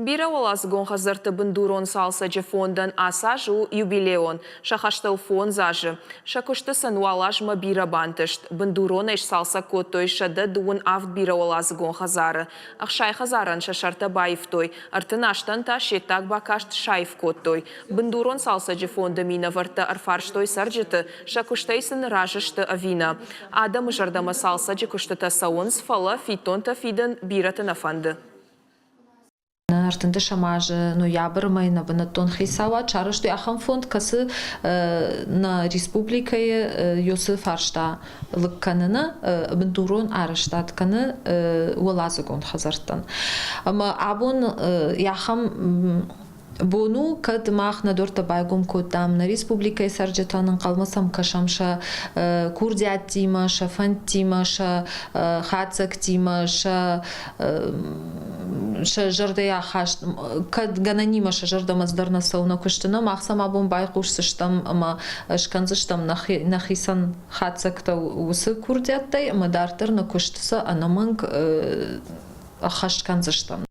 Бирӕуӕладзыгон хӕдзӕртты бындурон цалцӕджы фондӕн ацы аз у юбилеон, сӕ хӕстыл фондз азы. Сӕ куысты сын уал азмӕ бирӕ бантыст. Бындуронӕй сцалцӕг кодтой 137 бирӕуӕладзыгон хӕдзары. 60 хӕдзарӕн сӕ сӕртӕ баивтой, 38-ӕн та се ддаг бакаст саив кодтой. Бындурон цалцӕджы фонды минӕвӕрттӕ ӕрфарстой цӕрджыты, сӕ куыстӕй сын разы сты ӕви нӕ. Адӕмы зӕрдӕмӕ цалцӕджы куыстытӕ цӕуынц, фӕлӕ фиддонтӕ фидын бирӕты нӕ фӕнды. 13 азы ноябры мӕй нӕ бынӕттон хицауад сарӕзтой ахӕм фонд, кӕцы нӕ республикӕйы уыцы фарста лыг кӕныны бындурон арӕзтад кӕны уӕладзыгон хӕдзӕрттӕн. Ӕмӕ абон ахӕм Бон у, кӕд мах нӕ дуӕрттӕ байгом кодтам нӕ республикӕйы цӕрджытӕн, ӕнхъӕлмӕ сӕм кӕсӕм сӕ курдиаттимӕ, сӕ фӕндтимӕ, сӕ хатдзӕгтимӕ, сӕ сӕ зӕрдӕйы ахаст, кӕд гӕнӕнимӕ сӕ зӕрдӕмӕ дӕр нӕ цӕуы нӕ куысты, нӕ мах сӕм абон байхъусдзыстӕм ӕмӕ скӕндзыстӕм нӕхицӕн хатдзӕгтӕ уыцы курдиаттӕй ӕмӕ дарддӕр нӕ куыст сӕ ӕнӕмӕнг ӕххӕст кӕндзыстӕм.